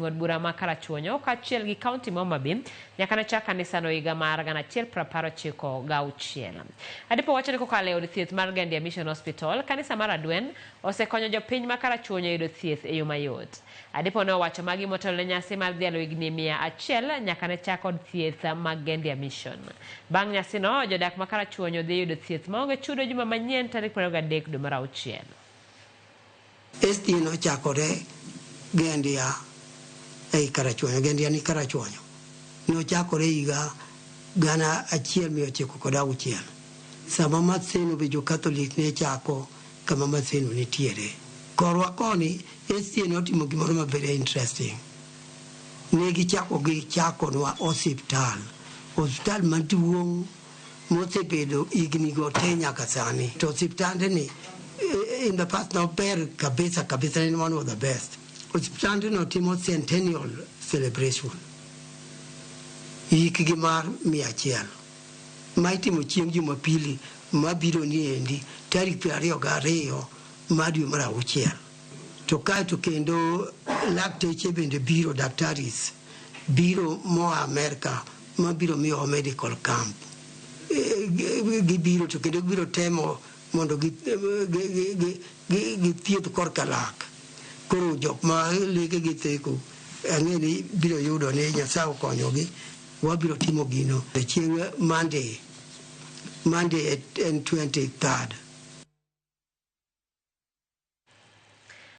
Od bura ma Karachuonyo kaachiel gi kaunti ma Homa Bay nyaka ne chak kanisano higa mar 1096. Adipo wacho ni kokalo e od thieth mar Gendia Mission Hospital, kanisa mar Adwen osekonyo jopiny ma Karachuonyo yudo thieth e yo mayot. Adipo ne owacho magi motelo ne nyasi mar dhialo higni 100 nyaka ne chak od thieth mag Gendia Mission. Bang' nyasino, jodak ma Karachuonyo dhi yudo thieth maonge chudo juma manyien tarik 23 dwe mar auchiel. SDA nochakore Gendia ei Karachuonyo. Gendia ni Karachuonyo. Nochakore higa 1906. Sama Maseno be jo Catholic ne chako kama Maseno nitiere. Korwa koni SDA notimo gimoro ma very interesting. Ne gichako gichakonwa osiptal. Osiptal maduong' mosebedo higni go te nyaka sani. To osiptande ni in the past nober kabisa kabisa, en one of the best. Osiptande no timo centennial celebration. Hikgi mar 100. Ma itimo chieng' Jumapili mabiro ni endi tarik 22 mar dwe mar auchiel. To kaeto kendo lakteche bende biro, daktaris biro moa Amerka mabiro miyowa medical camp. Gibiro to kendo gibiro temo mondo githiedh korka lak. Koro jok ma lekegi theko ang'e ni biro yudo ni Nyasaye okonyogi wabiro timo gino chieng' Monday. Monday en 23rd.